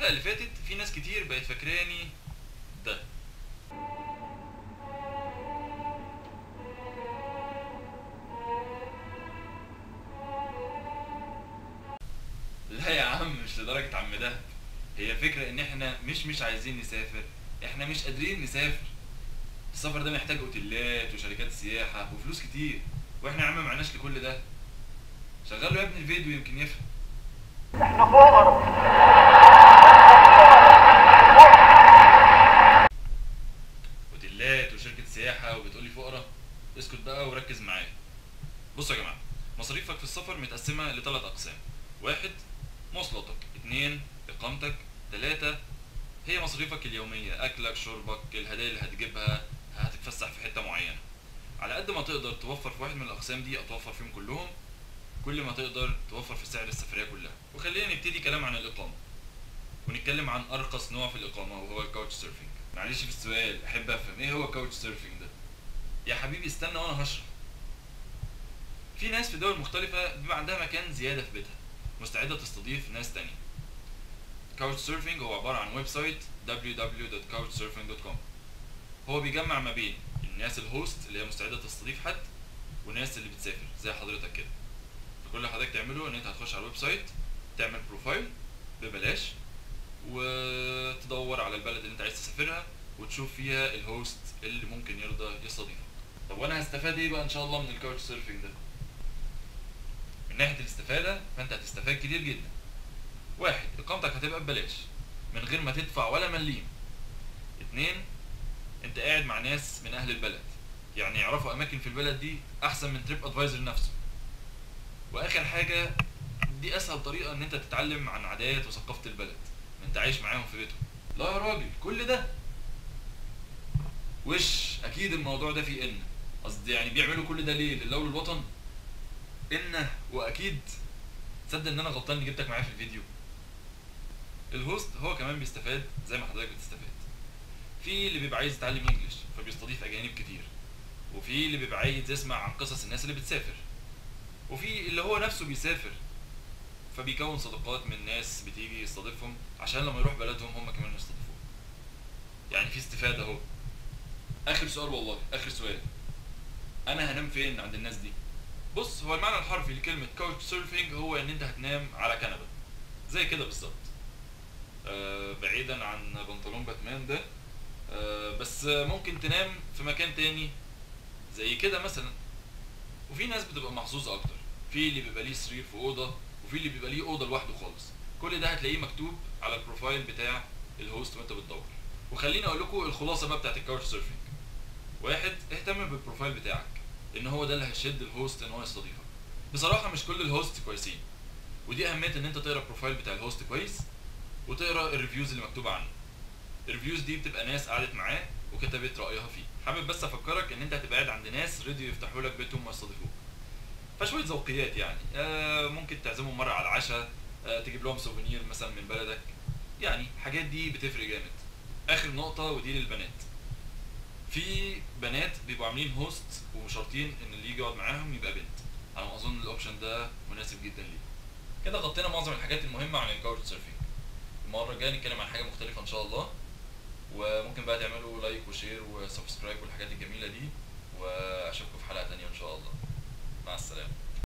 الحلقة اللي فاتت في ناس كتير بقت فاكراني ده. لا يا عم، مش لدرجة عم دهب. هي فكرة ان احنا مش عايزين نسافر، احنا مش قادرين نسافر. السفر ده محتاج اوتيلات وشركات سياحة وفلوس كتير، واحنا يا عم معناش لكل ده. شغله يا ابني الفيديو يمكن يفهم. احنا فقراء. اوتيلات وشركة سياحة وبتقولي فقراء؟ اسكت بقى وركز معايا. بصوا يا جماعة، مصاريفك في السفر متقسمة لثلاث أقسام. 1 مواصلاتك، 2 إقامتك، 3 هي مصاريفك اليومية، أكلك، شربك، الهدايا اللي هتجيبها، هتتفسح في حتة معينة. على قد ما تقدر توفر في واحد من الأقسام دي أو توفر فيهم كلهم، كل ما تقدر توفر في سعر السفرية كلها. وخلينا نبتدي كلام عن الإقامة، ونتكلم عن أرخص نوع في الإقامة وهو ال couch surfing. معلش في السؤال، أحب أفهم إيه هو ال couch surfing ده؟ يا حبيبي استنى وأنا هشرح. في ناس في دول مختلفة بيبقى عندها مكان زيادة في بيتها، مستعدة تستضيف ناس تانية. couch surfing هو عبارة عن website www.couchsurfing.com. هو بيجمع ما بين الناس ال host اللي هي مستعدة تستضيف حد، والناس اللي بتسافر زي حضرتك كده. فكل اللي حضرتك تعمله ان انت هتخش على ال website، تعمل profile ببلاش، وتدور على البلد اللي انت عايز تسافرها وتشوف فيها ال host اللي ممكن يرضى يستضيفك. طب وانا هستفاد ايه بقى ان شاء الله من ال couch surfing ده؟ من ناحية الاستفادة فانت هتستفاد كتير جدا. 1 اقامتك هتبقى ببلاش من غير ما تدفع ولا مليم. 2 انت قاعد مع ناس من اهل البلد، يعني يعرفوا اماكن في البلد دي احسن من TripAdvisor نفسه. واخر حاجة، دي اسهل طريقة ان انت تتعلم عن عادات وثقافة البلد، ما انت عايش معاهم في بيتهم. لا يا راجل، كل ده وش اكيد الموضوع ده فيه ان قصدي يعني بيعملوا كل ده ليه؟ لله وللوطن؟ ان واكيد تصدق ان انا غلطان اني جبتك معايا في الفيديو. ال host هو كمان بيستفاد زي ما حضرتك بتستفاد. في اللي بيبقى عايز يتعلم English فبيستضيف اجانب كتير، وفي اللي بيبقى عايز يسمع عن قصص الناس اللي بتسافر، وفي اللي هو نفسه بيسافر فبيكون صداقات من ناس بتيجي يستضيفهم عشان لما يروح بلدهم هم كمان يستضيفوه. يعني في استفادة اهو. اخر سؤال، والله اخر سؤال، انا هنام فين عند الناس دي؟ بص، هو المعنى الحرفي لكلمة couch surfing هو ان انت هتنام على كنبة زي كده بالظبط. بعيدا عن بنطلون باتمان ده، بس ممكن تنام في مكان تاني زي كده مثلا. وفي ناس بتبقى محظوظة اكتر، في اللي بيبقى ليه سرير في اوضة، وفي اللي بيبقى ليه اوضة لوحده خالص. كل ده هتلاقيه مكتوب على ال profile بتاع ال host وانت بتدور. وخليني اقول لكم الخلاصة بقى بتاعت ال couch surfing. 1 اهتم بال profile بتاعك، ان هو ده اللي هيشد ال host ان هو يستضيفك. بصراحة مش كل ال host كويسين، ودي اهمية ان انت تقرا ال profile بتاع ال host كويس، وتقرا ال reviews اللي مكتوبة عنه. ال reviews دي بتبقى ناس قعدت معاه وكتبت رايها فيه. حابب بس افكرك ان انت هتبقى قاعد عند ناس رضيوا يفتحوا لك بيتهم ويستضيفوك، فشوية ذوقيات يعني. ممكن تعزمهم مرة على العشاء، تجيب لهم souvenir مثلا من بلدك، يعني الحاجات دي بتفرق جامد. اخر نقطة ودي للبنات، في بنات بيبقوا عاملين host وشرطين ان اللي يجي يقعد معاهم يبقى بنت. على ما اظن ال option ده مناسب جدا ليكم. كده غطينا معظم الحاجات المهمة عن ال couch surfing. المرة الجاية نتكلم عن حاجة مختلفة ان شاء الله، وممكن بقى تعملوا like و share و subscribe والحاجات الجميلة دي.